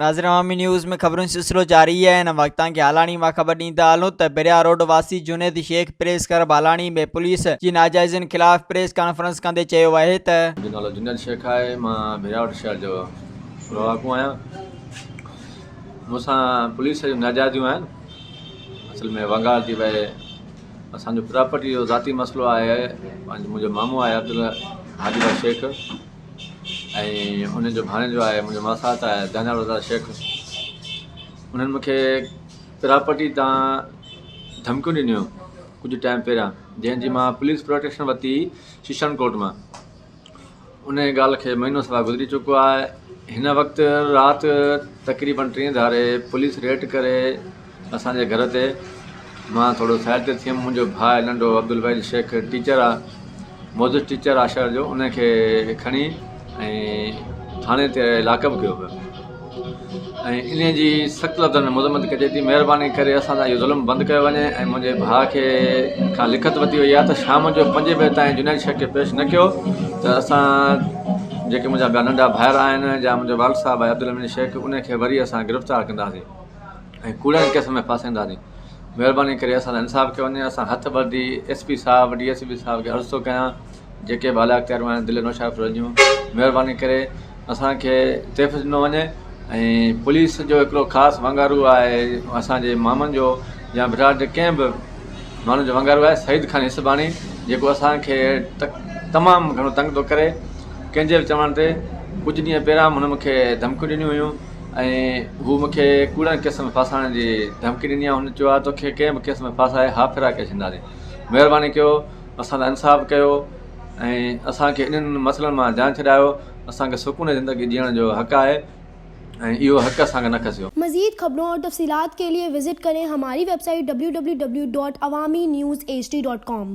ناظرين عوامي نيوز ۾ خبرن جو سلسلو جاري آهي هن وقت توهان کي هالاڻي مان خبر ڏيندا هلون ته بريا روڊ واسي Junaid Shaikh press club Halani ۾ police جي ناجائزين خلاف پريس ڪانفرنس ڪندي چيو آهي ته. منهنجو نالو جنيد شيخ آهي مان بريا روڊ شهر جو رهاڪو آهيان مون سان پوليس جون ناجائزيون آهن اصل ۾ ونگار ٿي وئي اسان جو پراپرٽي جو ذاتي مسئلو آهي پنهنجو منهنجو مامو آهي عبدالهادي بخش شيخ ۽ ان جو ڀاڻيجو آهي منهنجو ماسات آهي دانيال رضا شيخ انهن مون کي پراپرٽي تان ڌمڪيون ڏنيون ڪجهه ٽائيم پهريان جنهن جي مان پوليس پروٽيڪشن ورتي شيشن ڪورٽ مان ان ڳالهه کي مهينو سوا گذري چڪو آهي هن وقت رات تقريبن ٽين ڌاري پوليس ريڊ ڪري اسان جي گهر تي مان ٿورو سائيڊ تي ٿيم منهنجو ڀاء ننڍو عبدالوحيد شيخ ٽيچر آ معزز ٽيچر آ شهر جو ان کي کڻي ۽ ٿاڻي تي لاڪ اپ ڪيو ويو ۽ ان جي سخت لفظن ۾ مذمت ڪجي ٿي مهرباني ڪري اسان سان اهو ظلم بند ڪيو وڃي ۽ منهنجي ڀاء کي کان لکت ورتي وئي آهي ته شام جو پنجين بجي تائين جنيد شيخ کي پيش نه ڪيو ته اسان جيڪي منهنجا ٻيا ننڍا ڀائر آهن يا منهنجو والد صاحب آهي عبدالامين شيخ ان کي وري اسان گرفتار ڪنداسين ۽ ڪوڙن ڪيس ۾ ڦاسائينداسين مهرباني ڪري اسان سان انصاف ڪيو وڃي اسان هٿ ٻڌي ايس پي صاحب ڊي ايس پي صاحب کي عرض ٿو ڪيان جيڪي به اعليٰ اختياريون آهن ضلعي نوشهرو جون مهرباني ڪري اسان کي تحفظ ڏنو وڃي ۽ پوليس جو هڪڙو خاص ونگارو آهي اسان جي مامن جو يا براڊ جي ڪنهن به ماڻهو جو ونگارو آهي سعيد خان هيسباڻي جيڪو اسان کي تمام گهڻو تنگ ٿو ڪري ڪنهن جي به چوڻ تي ڪجهه ڏينهن پهريان هن مون کي ڌمڪيون ڏنيون هيون ۽ هو مون کي ڪوڙن ڪيس ۾ ڦاسائڻ جي ڌمڪي ڏني آهي هن چيو آهي توکي ڪنهن به ڪيس ۾ ڦاسائي هاف فراء ڪري ڇڏينداسين مهرباني ڪيو اسان سان انصاف ڪيو ۽ اسان کي انهن مسئلن مان جان ڇڏايو اسان کي سڪون زندگي جيئڻ جو حق آهي ۽ اهو حق اسان کان نه کسيو. مزيد خبرون اور تفصيلات کے لئے وزٽ ڪرين ھماري website W W W dot Awami news H D dot com.